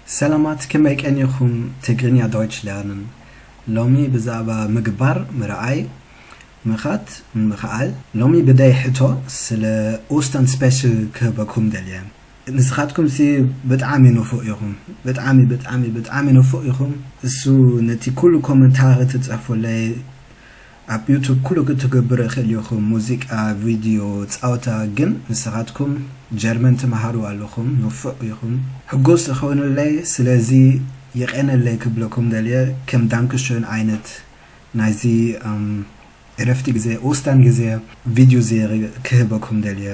ሰላማት፣ ከመይ ቀኒኹም? ትግርኛ ዶይች ለርንን። ሎሚ ብዛዕባ ምግባር፣ ምርኣይ፣ ምኻድ፣ ምኽኣል። ሎሚ ብደይ ሕቶ ስለ ኡስተን ስፔሽል ክህበኩም ደልየ። ንስኻትኩም ሲ ብጣዕሚ ንፉዕ ኢኹም። ብጣዕሚ፣ ብጣዕሚ፣ ብጣዕሚ ንፉዕ ኢኹም። እሱ ነቲ ኩሉ ኮመንታሪ ትጽሕፉለይ ኣብ ዩቱብ ኩሉ ክትገብሩ ይኽእል ኢኹም። ሙዚቃ፣ ቪድዮ፣ ጻውታ። ግን ንስኻትኩም ጀርመን ትመሃሩ ኣለኹም፣ ንፉዕ ኢኹም። ሕጉስ እኸውንለይ፣ ስለዚ የቐነለይ ክብለኩም ደልየ። ከም ዳንክሽን ዓይነት ናይዚ፣ እም፣ ዕረፍቲ ግዜ፣ ኡስተን ግዜ ቪድዮ ዜሪ ክህበኩም ደልየ።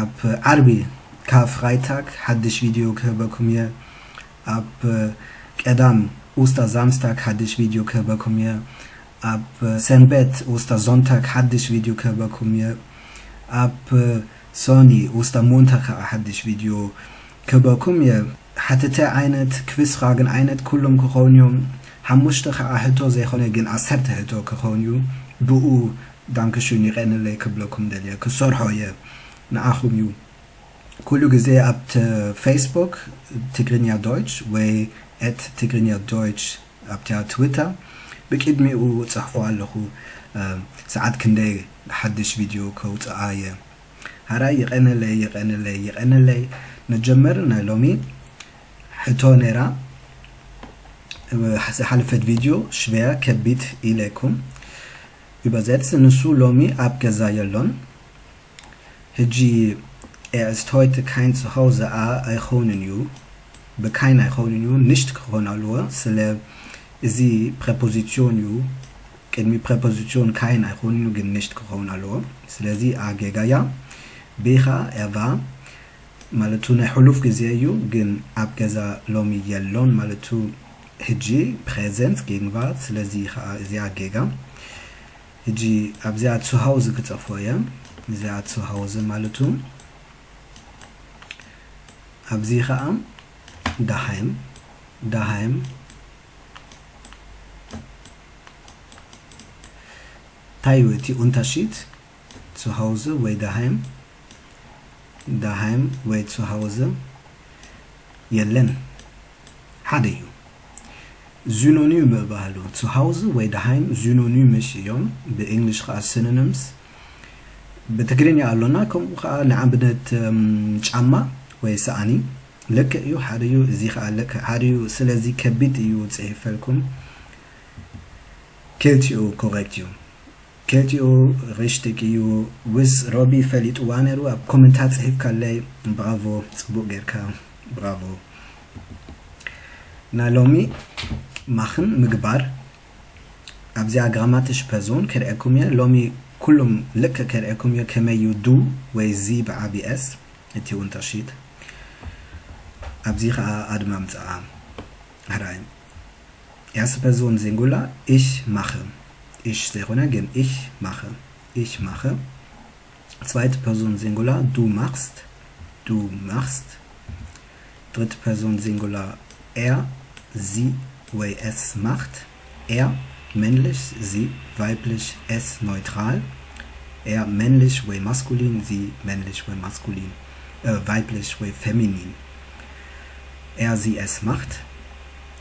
ኣብ ዓርቢ ካብ ፍራይታግ ሓድሽ ቪድዮ ክህበኩም እየ። ኣብ ቀዳም ኡስታ ዛምስታግ ሓድሽ ቪድዮ ክህበኩም እየ። ኣብ ሰንበት ኡስታ ዞንታግ ሓድሽ ቪድዮ ክህበኩም እየ። ኣብ ሶኒ ኡስታ ሞንታግ ከዓ ሓድሽ ቪድዮ ክህበኩም እየ። ሓተተ ዓይነት፣ ክፍስኻ ግን ዓይነት ኩሎም ክኸውን እዮም። ሓሙሽተ ከዓ ሕቶ ዘይኮነ ግን ዓሰርተ ሕቶ ክኸውን እዩ። ብኡ ዳንክሽን ይቐንለይ ክብለኩም ደልየ፣ ክሰርሖ እየ። ንዓኹም እዩ። ኩሉ ግዜ ኣብቲ ፌስቡክ ትግርኛ ዶይች ወይ ኤት ትግርኛ ዶይች ኣብቲ ትዊተር ብቅድሚኡ ጽሕፎ ኣለኹ። እ፣ ሰዓት ክንደይ ሓድሽ ቪድዮ ከውጽኣ እየ። ሃራይ ይቐንለይ፣ ይቐንለይ፣ ይቐንለይ። ንጀምር። ናይ ሎሚ ሕቶ ነይራ፣ እ፣ ዝሓለፈት ቪድዮ ሽበያ ከቢት ኢለኩም። ይበዘት ንሱ ሎሚ ኣብ ገዛ የሎን። ሕጂ er ist heute kein zu Hause a ኣይኸውንን እዩ። ብካይን ኣይኸውንን እዩ፣ ንሽት ክኾን ኣለዎ። ስለ እዚ ፕሬፖዚሲዮን እዩ። ቅድሚ ፕሬፖዚሲዮን ካይን ኣይኸውንን እዩ፣ ግን ንሽት ክኸውን ኣለዎ። ስለዚ a ጌጋ እያ። ቢኻ ኤቫ ማለቱ ናይ ሕሉፍ ግዜ እዩ፣ ግን ኣብ ገዛ ሎሚ የሎን ማለቱ ሕጂ ፕሬዘንት ጌግንቫርት። ስለዚ ከዓ እዚኣ ጌጋ። ሕጂ ኣብዚኣ ሱሃውዝ ክጽፎ እየ። እዚኣ ሱሃውዝ ማለቱ ኣብዚ ከዓ ዳሃይም፣ ዳሃይም እንታይ እዩ እቲ ኡንተርሺድ? ሱሃውዝ ወይ ዳሃይም፣ ዳሃይም ወይ ሱሃውዝ የለን፣ ሓደ እዩ። ዙኖኒም ይበሃሉ። ሱሃውዝ ወይ ዳሃይም ዙኖኒምሽ እዮም፣ ብእንግሊሽ ከዓ ሲኖኒምስ። ብትግርኛ ኣሎና፣ ከምኡ ከዓ ንኣብነት፣ እም፣ ጫማ ወይ ሰኣኒ ልክዕ እዩ፣ ሓደ እዩ። እዚ ከዓ ልክዕ ሓደ እዩ። ስለዚ ከቢድ እዩ ጽሒፈልኩም። ክልቲኡ ኮሬክት እዩ። ክልቲኡ ሪሽቲክ እዩ። ውስ ሮቢ ፈሊጥዋ ነይሩ፣ ኣብ ኮመንታት ጽሒፍካለይ። ብራቮ፣ ጽቡቕ ጌርካ። ብራቮ። ናይ ሎሚ ማኽን ምግባር ኣብዚኣ ግራማቲሽ ፐርዞን ከርእየኩም እየ። ሎሚ ኩሉም ልክዕ ከርእየኩም እየ። ከመይ እዩ ዱ ወይ ዚ ብዓቢ ኤስ፣ እቲ ኡንተርሺድ። ኣብዚ ኸኣ ኣድማ ምጽኣ። ሕራይ። Erste Person Singular, ich mache. Ich ዘይኮነ ግን ich mache. Ich mache. Zweite Person Singular, du machst. Du machst. Dritte Person Singular, er, sie ወይ es macht. Er, männlich, sie, weiblich, es, neutral. Er, männlich ወይ maskulin, sie, männlich ወይ maskulin, äh, weiblich ወይ feminin. Er, sie, es macht.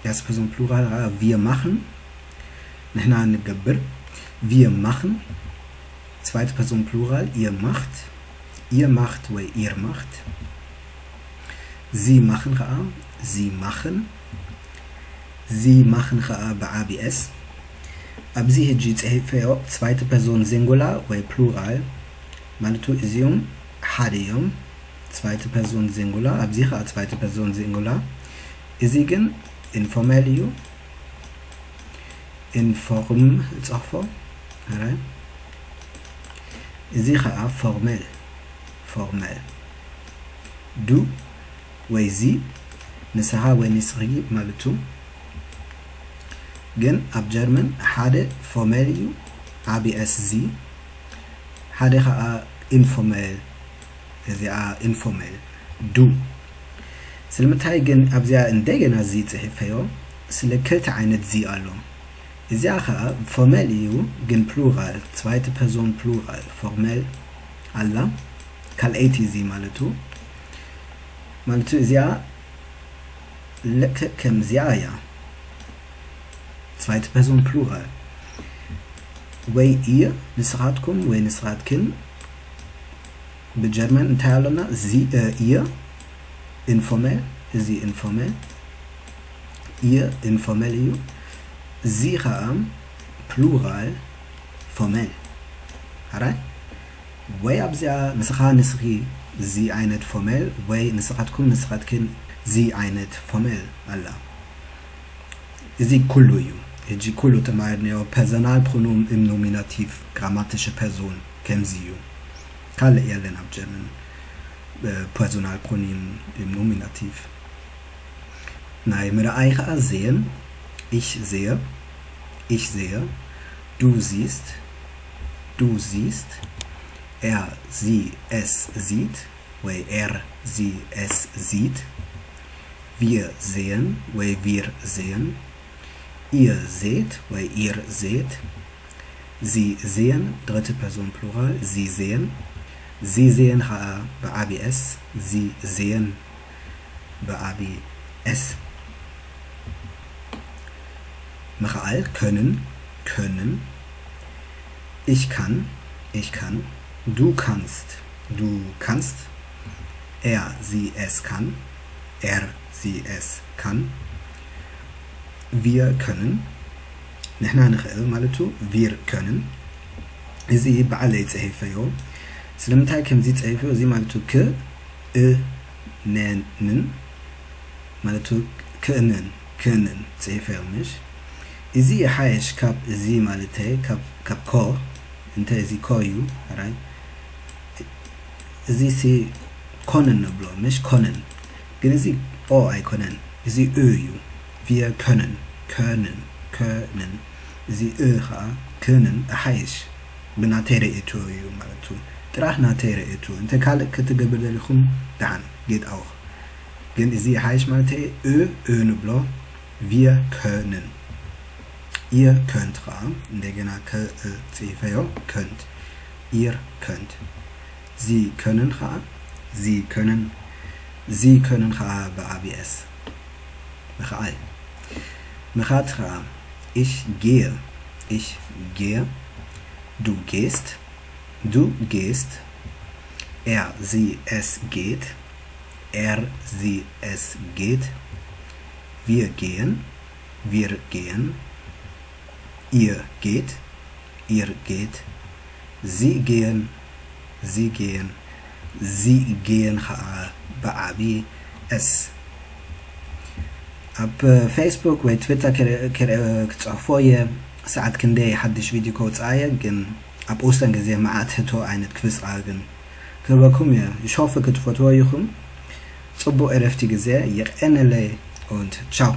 Erste Person Plural, äh, wir machen. ንሕና ንገብር። Wir machen. Zweite Person Plural, ihr macht. Ihr macht ወይ ihr macht. Sie machen ከዓ፣ sie machen. Sie machen ከዓ ብዓቢ ኤስ። ኣብዚ ሕጂ ጽሒፈዮ zweite Person Singular ወይ ፕሉራል ማለቱ እዚኦም ሓደ እዮም። Zweite Person Singular፣ ኣብዚ ከዓ zweite Person Singular። እዚ ግን ኢንፎርማል እዩ። ኢንፎርም ጽሕፎ። ኣረ፣ እዚ ከዓ ፎርማል፣ ፎርማል። ዱ ወይ ዚ ንስኻ ወይ ንስኺ ማለቱ። ግን ኣብ ጀርመን ሓደ ፎርማል እዩ፣ ዓቢ ኤስ ዚ፣ ሓደ ከዓ ኢንፎርማል። እዚኣ ኢንፎርማል ዱ። ስለምንታይ ግን ኣብዚኣ እንደገና ዚ ጽሒፈዮ? ስለ ክልተ ዓይነት ዚ ኣሎ። እዚኣ ኸኣ ፎርማል እዩ፣ ግን ፕሉራል፣ zweite Person Plural፣ ፎርማል ኣላ፣ ካልኣይቲ ዚ ማለቱ። ማለቱ እዚኣ ልክዕ ከምዚኣ እያ። Zweite Person Plural። ወይ ihr ንስኻትኩም ወይ ንስኻትክን። ብጀርመን እንታይ ኣሎና? Sie, äh, ihr informell፣ እዚ informell፣ ihr informell እዩ። Sie ኸኣ Plural formell። ኣራይ ወይ ኣብዚኣ ንስኻ ንስኺ sie ዓይነት formell ወይ ንስኻትኩም ንስኻትክን sie ዓይነት formell ኣላ። እዚ ኩሉ እዩ። ሕጂ ኩሉ ተማሂርናዮ። Personalpronomen im Nominativ፣ grammatische Person ከምዚ እዩ። ካልእ የለን ኣብ ጀርመን። Personalpronomen im Nominativ። ናይ ምርኣይ ኸኣ sehen፣ ich sehe፣ ich sehe፣ du siehst፣ du siehst፣ er, sie, es sieht ወይ er, sie, es sieht፣ wir sehen ወይ wir sehen፣ ihr seht ወይ ihr seht፣ Sie sehen፣ dritte Person Plural፣ Sie sehen። Sie sehen ኸኣ ብዓቢ S፣ Sie sehen ብዓቢ S። ምኽኣል፣ können፣ können። Ich kann፣ ich kann። Du kannst፣ du kannst። Er, sie, es kann። Er, sie, es kann። Wir können፣ ንሕና ንኽእል ማለቱ። Wir können። እዚ ባዕለይ ጽሒፈዮ። ስለምንታይ ከምዚ ጽሒፈዮ? እዚ ማለቱ ክ፣ እ፣ ነ፣ ንን ማለቱ ክእንን፣ ክእንን ጽሒፈዮ፣ ምሽ? እዚ ይሓይሽ ካብ እዚ ማለተይ፣ ካብ፣ ካብ ኮ፣ እንተ እዚ ኮ እዩ፣ ኣራይ። እዚ ሲ ኮንን ንብሎ፣ ምሽ? ኮንን። ግን እዚ ኦ ኣይኮነን፣ እዚ እ እዩ። Wir können፣ können፣ können። እዚ እ ኸኣ ክንን እሓይሽ። ብናተይ ርእይቶ እዩ ማለቱ። ጥራሕ ናተይ ርእይቶ። እንተ ካልእ ክትገብር ደሊኹም፣ ደሓን፣ geht auch። ግን እዚ ይሓይሽ ማለተይ፣ እ፣ እ ንብሎ፣ wir können። Ihr könnt ኸኣ፣ እንደገና ከ፣ እ፣ ጽሒፈዮ፣ könnt። Ihr könnt። Sie können ኸኣ፣ Sie können፣ Sie können ኸኣ ብዓቢ S። ምኽኣል። ምኻድ ኸኣ፣ ich gehe፣ ich gehe፣ du gehst፣ du gehst፣ er, sie, es geht፣ er, sie, es geht፣ wir gehen፣ wir gehen፣ ihr geht፣ ihr geht፣ Sie gehen፣ Sie gehen፣ Sie gehen ኸኣ ብዓቢ S። ኣብ Facebook ወይ ትዊተር ክር-፣ ክር-፣ ክጽሕፎ እየ። ሰዓት ክንደይ ሓድሽ ቪድዮ ከውጽኣ እየ፣ ግን ኣብ ኡስተን ግዜ መዓት ህቶ ዓይነት ክፍጽኣ ግን ክህበኩም እየ። Ich hoffe ክትፈትዎ ኢኹም። ጽቡቕ ዕረፍቲ ግዜ። የቐንለይ und ciao።